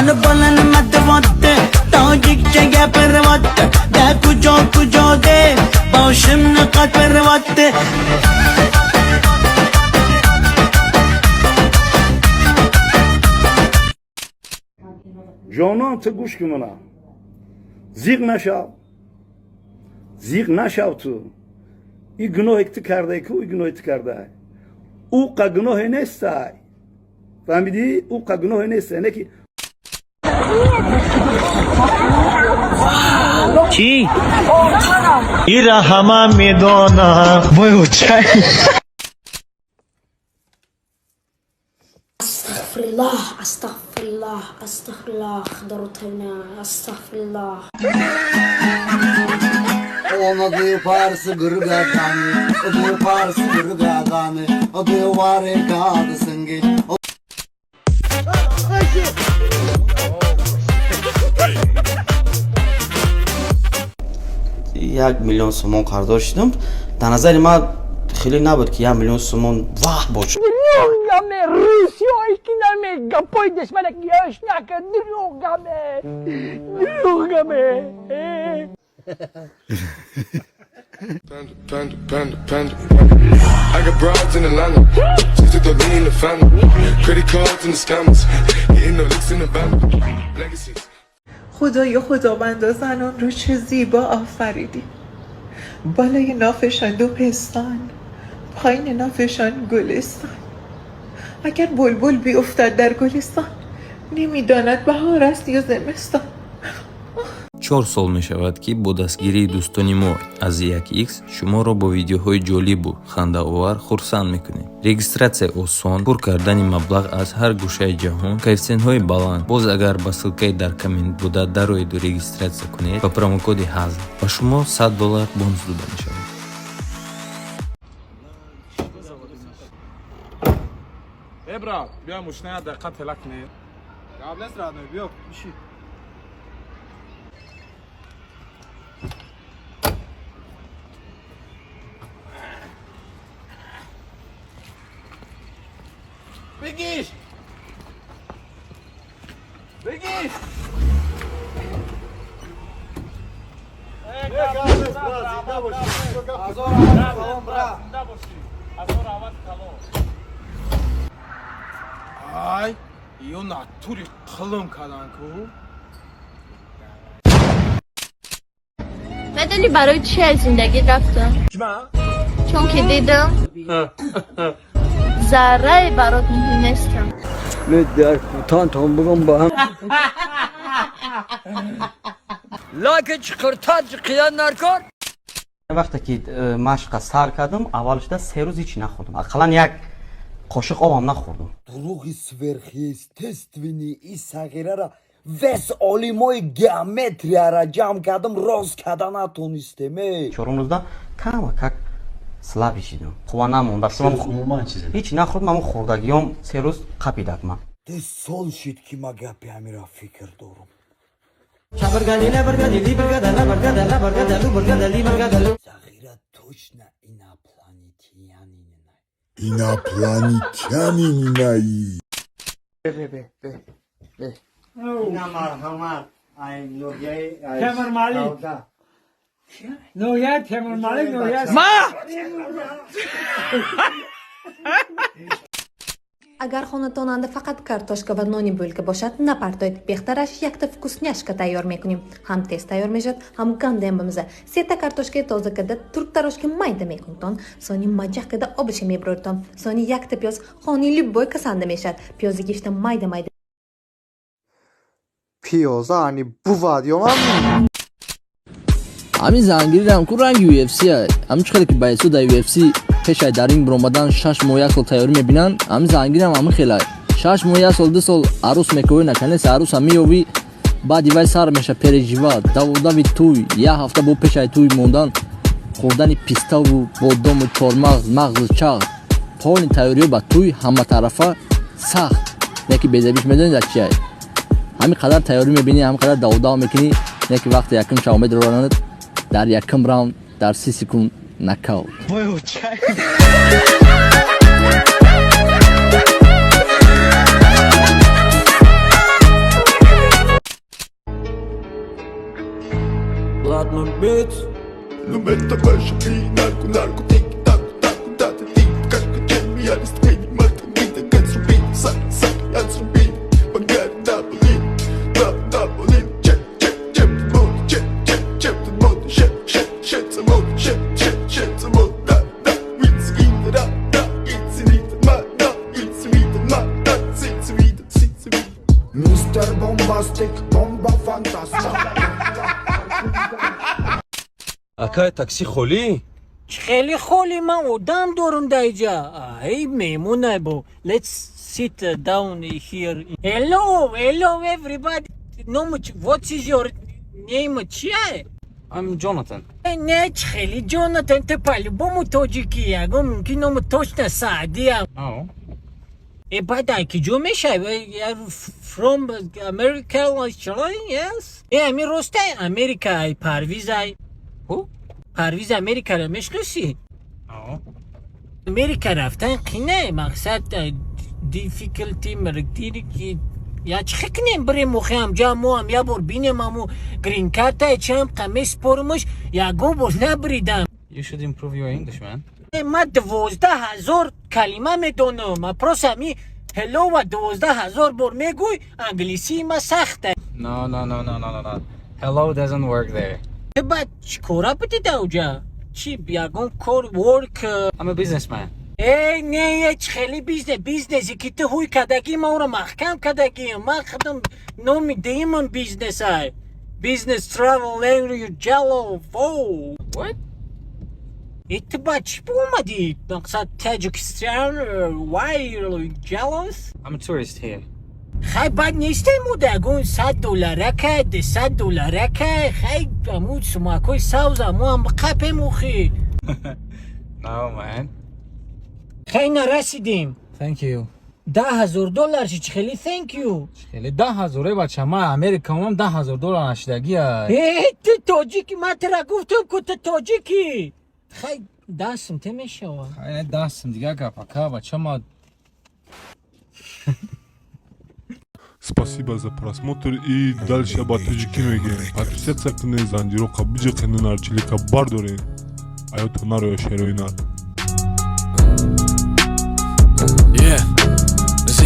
Ani bolani matyapti, tojikcha gapiryapti, da kujo kujo deb boshimni qotiryapti. Ҷонон, ту гӯш кун мана, зиқ нашав, зиқ нашав. Ту и гуноҳе ки ту кардае ку, и гуноҳе ту кардае, ӯ қа гуноҳе нестай, фаҳмидӣ? Ӯ қа гуноҳе нестай, не ки. Чӣ? Ира ҳама медонам. Вой, чай. Астағфируллоҳ, астағфируллоҳ, астағфируллоҳ, Худо астағфируллоҳ. Онаdı parsı gırgadani, adı parsı gırgadani, adı var kadısıngi. 1 миллион сомон қарздор шудам. Дар назари ман хеле набуд, ки 1 миллион сомон ваҳ бошад. Дурӯғаме, русиёи ки наме гапои душманакиёш нака, дурӯғаме, дурӯғаме. Panda, panda, panda, panda. I got broads in Atlanta. Just took the lean in the family. Credit cards and the scammers. Hitting the licks in the bando. Legacies. خدای خداوندا، زنان رو چه زیبا آفریدی! بالای نافشان دو پستان، پایین نافشان گلستان. اگر بلبل بیفتد در گلستان، نمیداند بهار است یا زمستان. 4 сол мешавад, ки бо дастгирии дӯстони мо аз 1x шуморо бо видеоҳои ҷолибу хандаовар хурсанд мекунем. Регистратсия осон, пур кардани маблағ аз ҳар гӯшаи ҷаҳон, коэффитсиентҳои баланд. Боз агар ба ссылкаи дар коммент буда дароеду регистратсия кунед, ба промокоди ҳазл ба шумо 100 доллар бонус дода мешавад. Э, брат, биё, мошина як дақиқа тела кунем. Гап нест, родной, биё, биши. Бегиш! Бегиш! Зинда бошӣ, зинда бошӣ, ҳазор раҳмат калон. Ай, ё натури қилм кадан ку. Медонӣ, барои чӣ аз зиндагӣ рафтам? Чунки дидам, заррае барот муҳим нестам. Дар тан бугум ба ҳам. Лаки чиқиртар чиқиян наркор. Вақте ки машқа сар кардам, аввал шуда 3 рӯз ҳичи нахӯрдам, ақаллан як қошиқ обам нахӯрдам. Дурӯғи сверхъестественный и сағирара вес олимои геометрияра ҷамъ кардам, рост карда натонистем, е. Чорум рӯзда кама как слабый шидам, қувва намонда. Умуман чизе? Ҳеч нахӯрдам, ҳамон хӯрдагиём 3 рӯз қапидак ман. 2 сол шид, ки ма гапи ҳамира фикр дорам. Сағира точно инопланетянин. Инопланетянин наи. Ина, марҳамат, ай ноҳияи Темурмалик. Ноҳияи Темурмалик, ноҳияи Ма. Агар хонатонанда фақат картошка ва нони булка бошад, напартоед. Беҳтараш якта вкусняшка тайёр мекунем. Ҳам тез тайёр мешавад, ҳам гандаям бамаза. Сета картошкаи тоза карда, турктарошки майда мекунтон, сони маҷақ карда обиша мебуроритон. Сони якта пиёз хони любой касанда мешавад. Пиёзи гифта майда майда Пиёза ани бувад ё ман. Ҳамин зангирирам ку ранги UFC. Ҳамин чӣ хеле ки бойцо дар UFC пешай дар ринг биромадан 6 моҳ, як сол тайёрӣ мебинанд, ҳамин зангирам ҳамин хелай 6 моҳ, як сол, 2 сол арӯс мековӣ, наканеси арӯса меёвӣ, баъди вай сар меша переживать, даводави тӯй, як ҳафта бо пешай тӯй мондан, хӯрдани пиставу бодому чормағз, мағзу чағз, полный тайёриё ба тӯй ҳаматарафа сахт. Яки безебиш медонӣ дар чиай? Ҳамин қадар тайёрӣ мебинӣ, ҳамин қадар даводав мекунӣ, яки вақте якум шавомед роранад, дар якум раунд дар 30 секунд нокаут. Вой, чай. Обратно бит. Мистер Бомбастик, бомба фантастик. Акай, такси холӣ? Хеле холӣ, ман одам дорум дар иҷа. Эй, меҳмонай бо. Let's sit down here. Hello, hello everybody. Ному, what is your name? Чия? I'm Jonathan. Не, хеле Ҷонатан, ту по-любому тоҷикӣ. Ягон мумкин ному точно Саъдия. Oh. Э, баъд ай ки ҷо мешавӣ? From America, yes? Э, ами ростай Америка ай Парвиз ай. Who? Парвиз Америкаро мешносӣ? Oh. Америка рафтан қине, мақсад difficulty мерктирики. Я чӣ кунем, бирем охи ҳамҷа, мо ҳам як бор бинем аму грин карта чам қа меспорумуш, ягон бор набридам. You should improve your English, man. Э, ман 12 000 калима медонам, ма просто ами hello ва 12 000 бор мегӯй, англисии ма сахта. No. Hello doesn't work there. Ту баъд чӣ кора будӣ дар уҷа? Чӣ, ягон кор, work? I'm a businessman. Эй, не, ҳеч хеле бизнес, бизнесе ки ту ҳуй кардагӣ, ман ӯро маҳкам кардагиам. Ман худам номи дуюмам бизнесай. Бизнес travel jallo. What? Э, ту баъд чӣ омадӣ? Мақсад, Таҷикистон, why you jealous? I'm a tourist here. Хай, бад нестем, уда ягон 100 долларака, 200 долларака, хай, аму сумакҳои савз аму ҳам қапем охи. No, man. Хай, нарасидем. Thank you. 10 000 доллар чи хеле thank you? Хеле 10 000, э, бача, ман Америка омам, 10 000 доллар нашидагия. Э, ту тоҷики, ман тура гуфтам ку ту тоҷикӣ. Хай, 10 сум те мешава. Хай, не 10 сум, дига гап, ака, бача, ма. Спасибо за просмотр и дальше ба тоҷикӣ мегӯем. Подписаться кунед, занҷироқа биҷиқенед, нарчилика бардоред. Аёто нароя шерои нар. Yeah.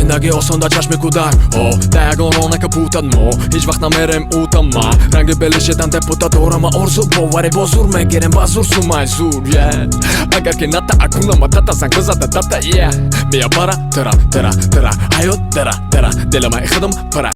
Зиндагӣ осон дар чашми кӯдак, о да ягон ронака путад, мо ҳеҷ вақт намерем утама, ранги белишедан депутат дорама, орзу боварӣ бо зур мегирем, ба зур сумай зур, yeah. Агар ки ната акунама тата занг бизада тата, yeah. Мия бара тара тара тара ҳаёт дара дара дилама худам пара.